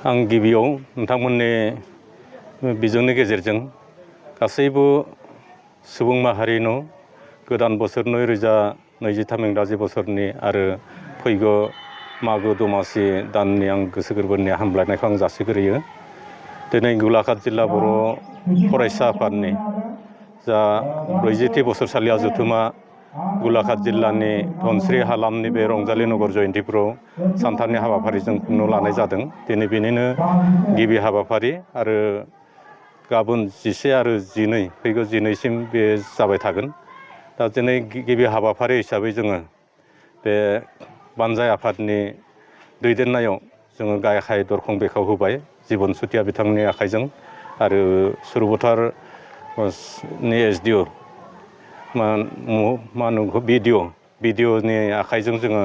आं गिबियाव नोंथांमोननि बिजोंनि गेजेरजों गासैबो सुबुं माहारिनो गोदान बोसोर 2023 इंराजि बोसोरनि आरो फैगौ मागो दमासि दाननि आं गोसो गोरबोनि हामलायनायखौ आं जासिग्रोयो। दिनै गलाघाट जिल्ला बर' फरायसा आफादनि जा 40थि बोसोरसालिया जथुमा गलाघाट जिल्लानि धनस्री हालामनि बे रंजालि नगर जयन्तीफोराव सानथामनि हाबाफारिजों खुंनो लानाय जादों। दिनै बेनिनो गिबि हाबाफारि आरो गाबोन 11 आरो 12 फैगौ 12सिम बे जाबाय थागोन। दा दिनै गिबि हाबाफारि हिसाबै जोङो बे बानजाय आफादनि दैदेननायाव जोङो गाहाय दरखं बेखेव होबाय जिबन सुथिया बिथांनि आखाइजों आरो सुरभटारनि एसडिअ बिडिअनि आखाइजों जोङो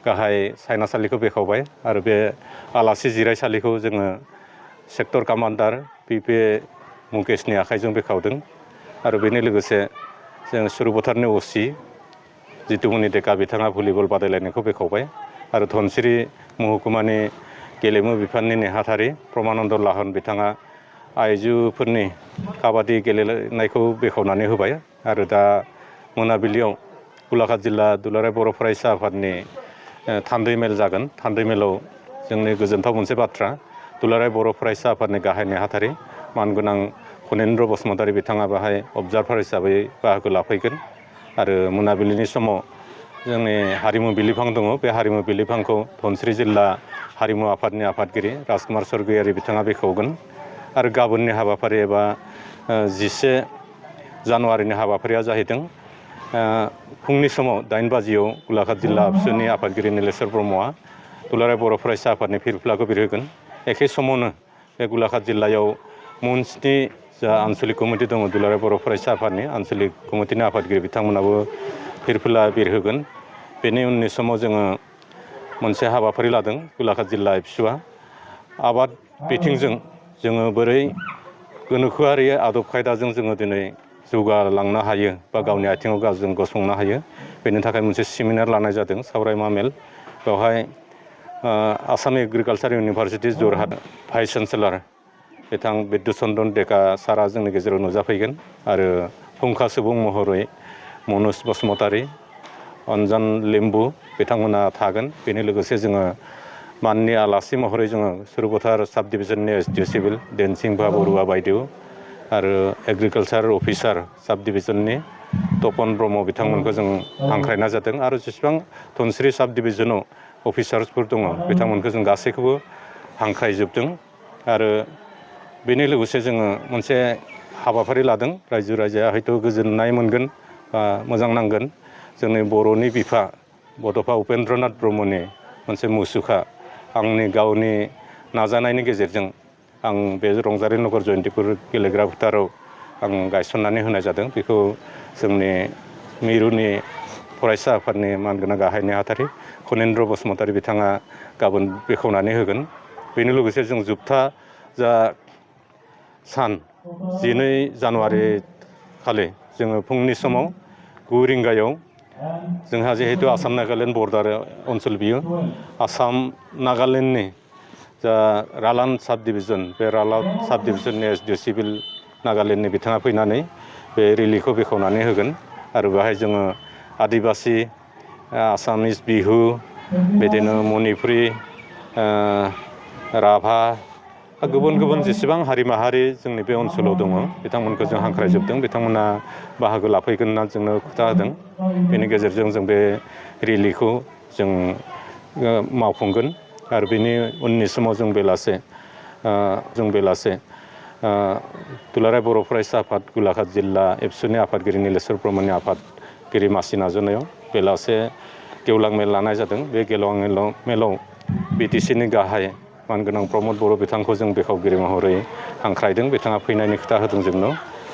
गाहाय सायनासालिखौ बेखेवबाय आरो बे आलासि जिरायसालिखौ जोङो सेक्टर कामान्डार पिपि मुकेशनि आखाइजों बेखेवदों आरो बेनि लोगोसे जों सुरभटारनि असि जितुमनि डेका बिथाङा भलिबल बादायलायनायखौ बेखेवबाय आरो धनस्री महकुमानि गेलेमु बिफाननि नेहाथारि प्रमानन्द लाहन बिथाङा आइजोफोरनि काबादि गेलेनायखौ बेखेवनानै होबाय आरो दा मोनाबिलियाव गलाघाट जिल्ला दुलाराय बर' फरायसा आफादनि थान्दै मेल जागोन। थान्दै मेलाव जोंनि गोजोनथाव मोनसे बाथ्रा दुलाराय बर' फरायसा आफादनि गाहाय नेहाथारि मानगोनां खनेन्द्र बसुमतारी बिथाङा बाहाय अबजारभार हिसाबै बाहागो लाफैगोन आरो मोनाबिलिनि समाव जोंनि हारिमु बिलिफां दङ। बे हारिमु बिलिफांखौ धनस्री जिल्ला हारिमु आफादनि आफादगिरि राजकुमार स्वर्गयारी बिथाङा बेखेवगोन आरो गाबोननि हाबाफारि एबा 11 जानुवारिनि हाबाफारिया जाहैदों फुंनि समाव 8 बाजियाव गलाघाट जिल्ला आबसुनि आफादगिरि नीलेश्वर ब्रह्मआ दुलाराय बर' फरायसा आफादनि फिरफिलाखौ बिरहोगोन। एखे समावनो बे गलाघाट जिल्लायाव मोनस्नि जा आन्सलिक कमिटि दङ दुलाराय बर' फरायसा आफादनि आन्सलिक कमिटिनि आफादगिरि बिथांमोनाबो फिरफिला बिरहोगोन। बेनि उननि समाव जोङो मोनसे हाबाफारि लादों गलाघाट जिल्ला एबसुआ आबाद बिथिंजों जोङो बोरै गोनोखोआरि आदब खायदाजों जोङो दिनै जौगालांनो हायो बा गावनि आथिङाव जों गसंनो हायो बेनि थाखाय मोनसे सेमिनार लानाय जादों सावरायमा मेल। बेवहाय आसाम एग्रिकालसार इउनिभारसिटि जरहाट भाइस चेन्सेलर बिथां बिद्युत चन्द्रन डेका सारा जोंनि गेजेराव नुजाफैगोन आरो फुंखा सुबुं महरै मनज बसुमतारी अनजन लिम्बु बिथांमोना थागोन। बेनि लोगोसे जोङो माननि आलासि महरै जोङो सुरभटार साब डिभिजननि एसडिअ सिभिल देनसिंबा बरुवा बायदेव आरो एग्रिकालसार अफिसार साब डिभिजननि तपन ब्रह्म बिथांमोनखौ जों हांख्रायनाय जादों आरो जेसेबां धनस्री साब डिभिजनाव अफिसार्सफोर दङ बिथांमोनखौ जों गासैखौबो हांख्रायजोबदों आरो बेनि लोगोसे जोङो मोनसे हाबाफारि लादों रायजो राजाया हयथ' गोजोननाय मोनगोन बा मोजां नांगोन। जोंनि बर'नि बिफा बड'फा उपेन्द्रनाथ ब्रह्मनि मोनसे मुसुखा आंनि गावनि नाजानायनि गेजेरजों आं बे रंजालि नगर जयन्तीपुर गेलेग्रा फोथाराव आं गायसननानै होनाय जादों। बेखौ जोंनि मिरुनि फरायसा आफादनि मानगोनां गाहाय नेहाथारि खनेन्द्र बसुमतारी बिथाङा गाबोन बेखेवनानै होगोन। बेनि लोगोसे जों जोबथा जा सान 12 जानुवारि खालि जोङो फुंनि समाव 9 रिंगायाव जोंहा जिहेतु आसाम नागालेण्ड बर्डार ओनसोल बियो आसाम नागालेण्डनि जा रालान साब डिभिजन बे रालान साब डिभिजननि एसडिअ सिभिल नागालेण्डनि बिथाङा फैनानै बे रेलिखौ बेखेवनानै होगोन आरो बेहाय जोङो आदिबासि आसामिस बिहु बिदिनो मणिपुरि राभा गुबुन गुबुन जेसेबां हारि माहारि जोंनि बे ओनसोलाव दङ बिथांमोनखौ जों हांख्रायजोबदों। बिथांमोना बाहागो लाफैगोन होनना जोंनो खोथा होदों। बेनि गेजेरजों जों बे रेलिखौ जों मावफुंगोन आरो बेनि उननि समाव जों बेलासे दुलाराय बर' फरायसा आफाद गलाघाट जिल्ला एबसुनि आफादगिरि नीलेश्वर ब्रह्मनि आफादगिरि मासि नाजावनायाव बेलासे गेवलां मेल लानाय जादों। बे गेवलां मेलाव बिटिसिनि गाहाय मानगोनां प्रमद बर' बिथांखौ जों बेखेवगिरि महरै हांख्रायदों। बिथाङा फैनायनि खोथा होदों जोंनो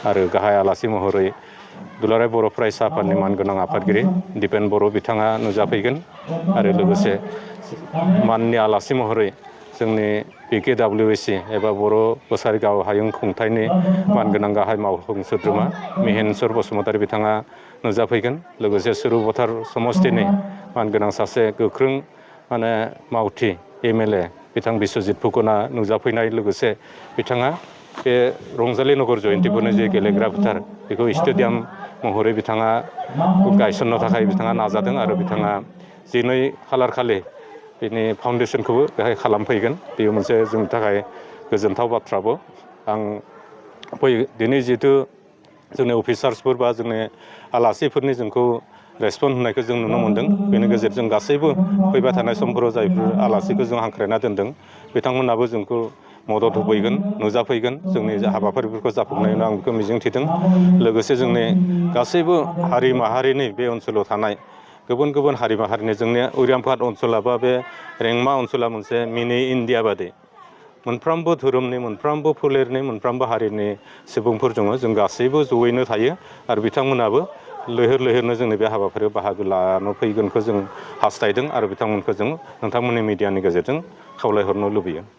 आरो गाहाय आलासि महरै दुलाराय बर' फरायसा आफादनि मानगोनां आफादगिरि दिपेन बर' बिथाङा नुजाफैगोन आरो लोगोसे माननि आलासि महरै जोंनि PKWC एबा बर' कसारिगाव हायुं खुंथायनि मानगोनां गाहाय मावफुं सोद्रोमा मिहिनसर बसुमतारी बिथाङा नुजाफैगोन। लोगोसे सुरभटार समस्तिनि मानगोनां सासे गोख्रों मावथि MLA बिथां बिस्वजित फुकना नुजाफैनाय लोगोसे बिथाङा बे रंजालि नगर जयन्तीपुरनि जे गेलेग्रा फोथार बेखौ स्टेडियाम महरै बिथाङा गायसननो थाखाय बिथाङा नाजादों आरो बिथाङा 12 खालार खालि बेनि फाउन्डेसनखौबो बेहाय खालामफैगोन बेयो मोनसे जोंनि थाखाय गोजोनथाव बाथ्राबो आं दिनै जिहेतु जोंनि अफिसार्सफोर बा जोंनि आलासिफोरनि जोंखौ रेसपन्ड होनायखौ जों नुनो मोनदों बेनि गेजेरजों गासैबो फैबाय थानाय समफोराव जायफोर आलासिखौ जों हांख्रायना दोनदों बिथांमोनाबो जोंखौ मदद होफैगोन नुजाफैगोन जोंनि हाबाफारिफोरखौ जाफुंनायनि आं बेखौ मिजिंथिदों लोगोसे जोंनि गासैबो हारि माहारिनि बे ओनसोलाव थानाय गुबुन गुबुन हारि माहारिनि जोंनि उरियामघाट ओनसोला बा बे रेंमा ओनसोला मोनसे मिनि इण्डिया बादि मोनफ्रोमबो धोरोमनि मोनफ्रोमबो फोलेरनि मोनफ्रोमबो हारिनि सुबुंफोर दङ जों गासैबो जयैनो थायो आरो बिथांमोनाबो लैहोर लैहोरनो जोंनि बे हाबाफारियाव बाहागो लानो फैगोनखौ जों हास्थायदों आरो बिथांमोनखौ जों नोंथांमोननि मिडियानि गेजेरजों खावलायहरनो लुबैयो